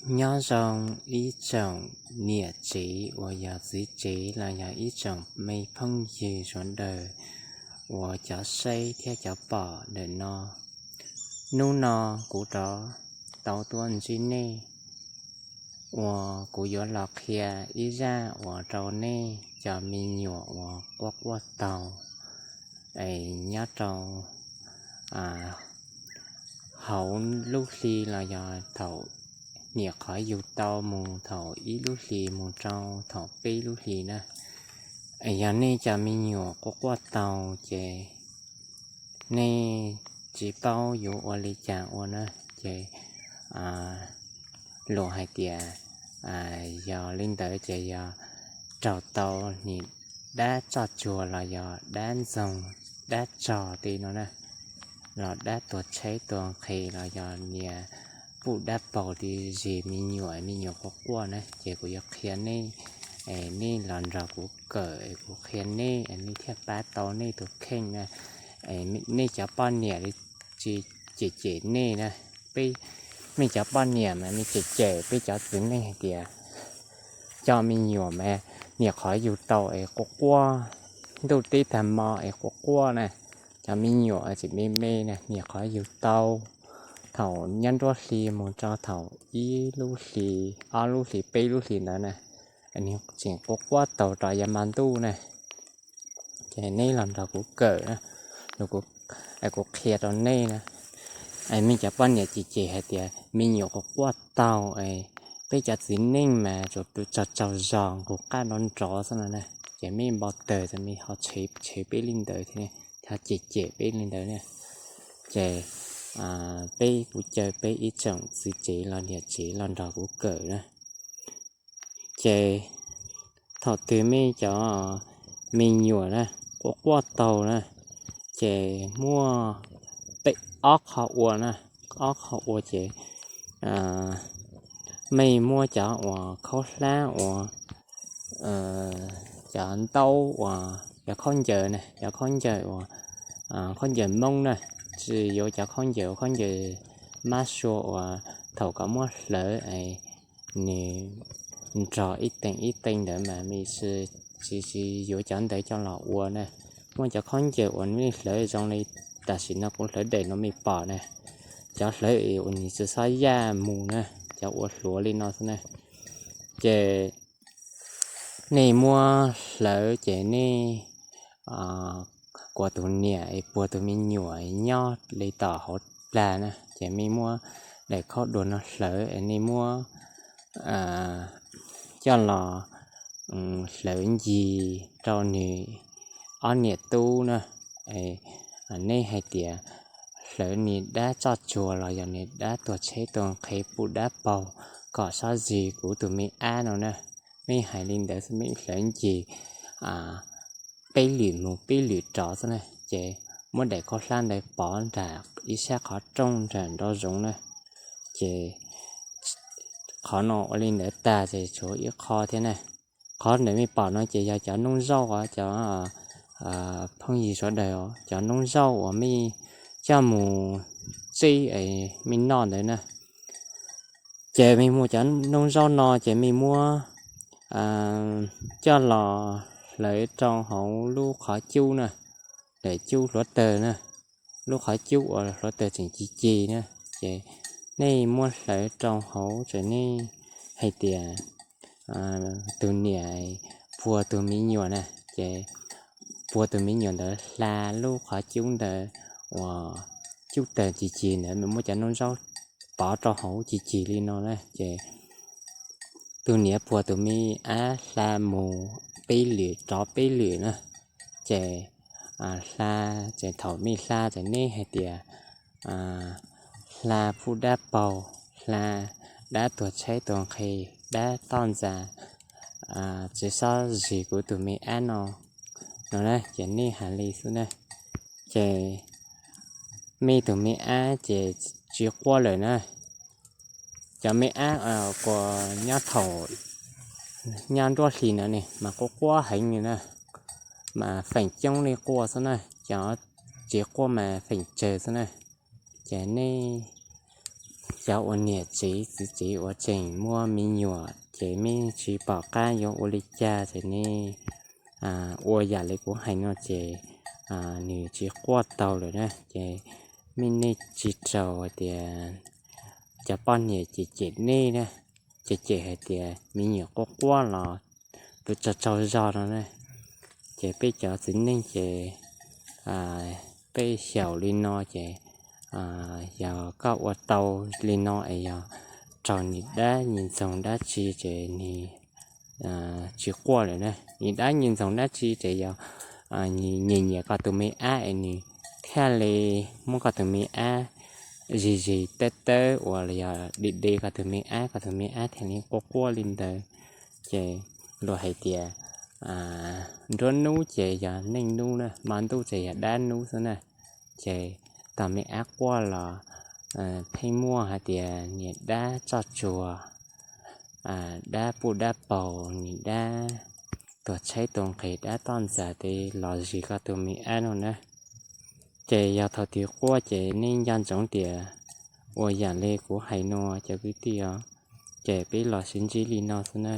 Nyob zoo ib tsoom niam tsev uas yog txiv tsev los yog ib tsoom me phooj ywg sawv daws uas cov saib thiab cov pom ntawm no. Hnub no kuv rov tau tuaj ntsib nej uas kuv yuav los qhia ib zaj uas rau nej cov me nyuam uas quaj quaj taug es nyob rau hauv lub hli los yog thaum niam qhov yug tau mus thaum ib lub hli mus rau thaum peb lub hli na. Yog nej cov me nyuam quaj quaj taug ces nej tsis paub yuav ua li cas ua na, ces luag hais tias yog li ntawd ces yog raug tau niag dab tsoj tsuag los yog dab ntxoog dab tsog ti no na, los dab tuag tsheb tuag nqhis los yog niag puj dab paug ti zis me nyuam, me nyuam quaj quaj na, ces kuv yuav qhia nej, nej los nrog kuv kawm es kuv qhia nej es nej thiaj pab tau nej tus kheej na. Nej cov poj niam li tsis cem cem nej na, peb, nej cov poj niam mas nej cem cem peb cov txiv neej hais tias coj me nyuam mas niam qhov yug tau es quaj quaj, ntuj teb tag hmo es quaj quaj na, cov me nyuam tseem me me na niam qhov yug tau thaum nyob nruab hli mus rau thaum ib lub hli, ob lub hli, peb lub hli ntawd na, nws tseem quaj quaj taug rov yav npaj ntuj na. Ces nej los nrog kuv kawm, kuv qhia rau nej na. Nej cov poj niam cem cem hais tias me nyuam quaj quaj taug, peb cov txiv neej mas tsuas tsaug tsaug zog nqus qab nrov nrov xwb no na, ces nej npau taws tas nej ho tshev peb li ntawd thiab, ho cem cem peb li ntawd na. Ces peb, kuv caw peb ib tsoom txiv tsev los niam tsev los nrog kuv kawm na. Ces thaum twg mej cov me nyuam na quaj quaj taug na, ces muaj peb, ob qho ua na, ob qho ua ces mej muab cov uas khaub hlab uas, cov ntaub uas cov khaub ncaws na, cov khaub ncaws uas, khaub ncaws Hmoob na, tsis yuav cov khaub ncaws, khaub ncaws mab sua uas thaum koj muab hlawv es nws nrog ib teem ib teem ntawd mas mej tsis, tsis yuav cov ntawd coj los ua na. Muaj cov khaub ncaws uas mej hlawv zoo li tam sim no kuv hlawv daim no mej pom na, cov hlawv uas nws tsis txhob yaj mus na, cov ua hluav li no xwb na. Ces nej muab hlawv ces nej kuas tus niam es puag tus me nyuam nyob li tom hauv plag na, ces mej muab daim khaub dua no hlawv es nej muab coj los hlawv ncig rau nws ob niam tub na. Nej hais tias hlawv nws dab tsoj tsuag los yog nws dab tuag tsheb tuag nqhis puj dab paug kom sab zis kuv tus me ab no na. Mej hais li ntawd xwb, mej hlawv ncig peb lwm mus peb lwm rov xwb na, ces muab daim khaub hlab ntawd pov nram ib sab qhov rooj nram nraum zoov na. Ces qhov no ua li ntawd tag ces tshuav ib qho thiab na. Qhov ntawm mej pom no ces yog cov noob zauj os, cov phooj ywg sawv daws os, cov noob zauj uas mej coj mus tsib es mej noj ntawd na. Ces mej muab cov noob zauj no ces mej muab coj los hlawv rau hauv lub qhov cub na, daim cub hluav taws na, lub qhov cub uas hluav taws tseem ci ci na. Ces nej muab hlawv rau hauv ces nej hais tias tus niam puag tus me nyuam na, ces puag tus me nyuam ntawd hla lub qhov cub ntawd uas cub taws ci ci ntawd, mej muab cov noob zauj pov rau hauv ci ci li no na, ces tus niam puag tus me ab hla mus peb lwm rov peb lwm na. Ces hla, ces thaum mej hla ces nej hais tias hla puj dab paug, hla dab tuag tsheb tuag nqhis, dab toj ntxas, tsis xob zis kuv tus me ab no, no na, ces nej hais li xwb na. Ces mej tus me ab ces tsis quaj lawm na. Cov me ab uas nyob thaum nyob nruab hlis ntawd ne mas quaj quaj heev li na, mas feem coob li quaj xwb na, cov tsis quaj mas feem tsawg xwb na. Ces nej Cov uas niam txiv txiv txiv uas tseem muaj me nyuam ces mej tsis pom qab yuav ua li cas ces nej ua yam li kuv hais no ces nws tsis quaj tau lawm na. Ces mej nej tsis raug hais tias cov poj niam cem cem nej na, ces cem hais tias me nyuam quaj quaj los tsaug tsaug zog no na. Ces peb cov txiv neej ces peb xyaum li no ces yog koj ua tau li no es yog raug nws dab nws ntxoog dab tsi ces nws tsis quaj lawm na. Nws dab nws ntxoog dab tsi ces yog nyiam nyiam koj tus me ab es nws thiaj li muab koj tus me ab zig zig tawb tawb uas yog de de koj tus me ab, koj tus me ab thiaj li quaj quaj li ntawd. Ces luag hais tias nruab hnub ces yog neej hnub na, hmo ntuj ces yog dab hnub xwb na. Ces tau me ab quaj los pheej muaj hais tias nws dab tsoj tsuag, dab puj dab paug, nws dab tuag tshaib tuag nqhis, dab toj ntxas tes los zig koj tus me ab no na. Ces yog thaum twg quaj ces nej nco ntsoov tias ua yam li kuv hais no cov kwv tij os. Ces peb los sib ntsib li no xwb na.